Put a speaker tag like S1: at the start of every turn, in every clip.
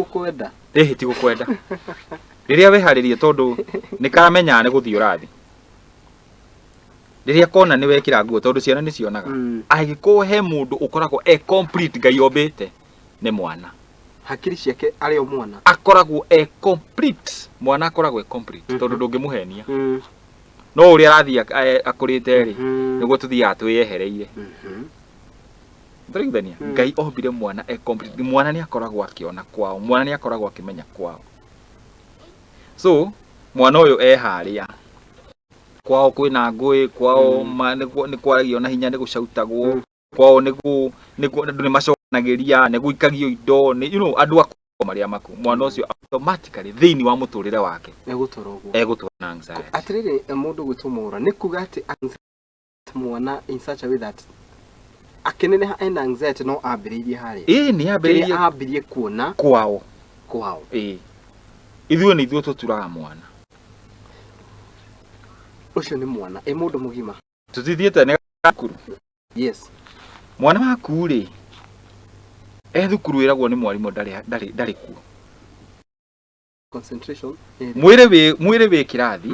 S1: Gũkwenda.
S2: Ĩhĩ, ti gũkwenda. Rĩrĩa weharĩrie, tondũ nĩ karamenyaga nĩ gũthiĩ ũrathiĩ, rĩrĩa kona nĩ wekĩra nguo, tondũ ciana nĩ cionaga. Angĩkorwo he mũndũ ũkoragwo e complete Ngai ombĩte, nĩ mwana.
S1: Hakiri ciake arĩ o mwana.
S2: Akoragwo e complete, mwana akoragwo e complete, tondũ ndũngĩmũhenia. No ũrĩa arathiĩ akũrĩte rĩ, nĩguo tũthiaga twĩyehereire. Tũraiguithania? Ngai ombire mwana e complete. Mwana nĩ akoragwo akĩona kwao, mwana nĩ akoragwo akĩmenya kwao. So mwana ũyũ e harĩa kwao kwĩna ngũĩ kwao, nĩ kwaragio na hinya, nĩ gũcautagwo kwao, nĩ andũ nĩ macokanagĩria, nĩ gũikagio indo, nĩ andũ a marĩa maku, mwana ũcio automatically thĩinĩ wa mũtũrĩre wake
S1: Egũtũra ũguo.
S2: Egũtũra na anxiety.
S1: Atĩrĩrĩ, mũndũ gwĩtwo Mwaũra, nĩ kuga atĩ anxiety mwana in such a way that akĩneneha ena anxiety, no ambĩrĩirie harĩa
S2: Ĩĩ, nĩ
S1: kĩrĩa
S2: ambĩrĩirie
S1: ambirie kuona
S2: kwao.
S1: Kwao.
S2: Ĩĩ, ithuĩ nĩ ithuĩ tũturaga mwana.
S1: Ũcio nĩ mwana, ĩ mũndũ mũgima?
S2: Tũtithiĩte nĩ thukuru.
S1: Yes.
S2: Mwana waku rĩ, e thukuru ĩragwo nĩ mwarimũ ndarĩ kuo.
S1: Concentration ĩrĩ.
S2: Mwĩrĩ wĩ kĩrathi,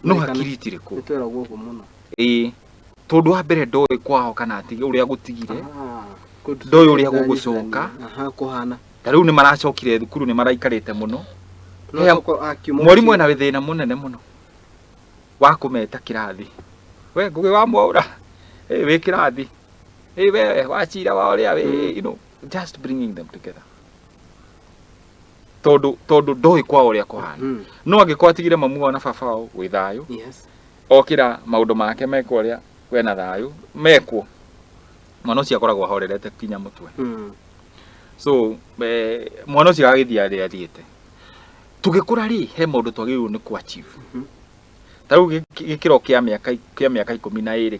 S2: no
S1: Nĩ
S2: hakiri itirĩ kuo.
S1: Nĩ tweragwo ũguo mũno.
S2: Ĩĩ, tondũ wa mbere ndoĩ kwao kana atige ũrĩa gũtigire.
S1: Ah,
S2: Ndoĩ ũrĩa gũgũcoka.
S1: Aha, kũhana.
S2: Ta rĩu nĩ maracokire thukuru, nĩ maraikarĩte mũno.
S1: No tokorwo akiuma
S2: Mwarimũ
S1: mũciĩ.
S2: ena thĩna mũnene mũno wa kũmeta kĩrathi, we Ngũgĩ wa Mwaũra, ĩ wĩ kĩrathi, ĩ we wacira wa ũrĩa wĩ, just bringing them together, tondũ ndoĩ kwao ũrĩa kũhana. No angĩkorwo atigire mamu wao na baba wao gwĩ thayũ, okĩra maũndũ make mekwo ũrĩa wena thayũ mekwo, mwana ũcio akoragwo ahorerete kinya mũtwe. So mwana ũcio agagĩthiĩ arĩa athiĩte. Tũgĩkũra rĩ, he maũndũ twagĩrĩirwo nĩ kũ achieve. Ta rĩu gĩkĩro kĩa mĩaka 12 kinya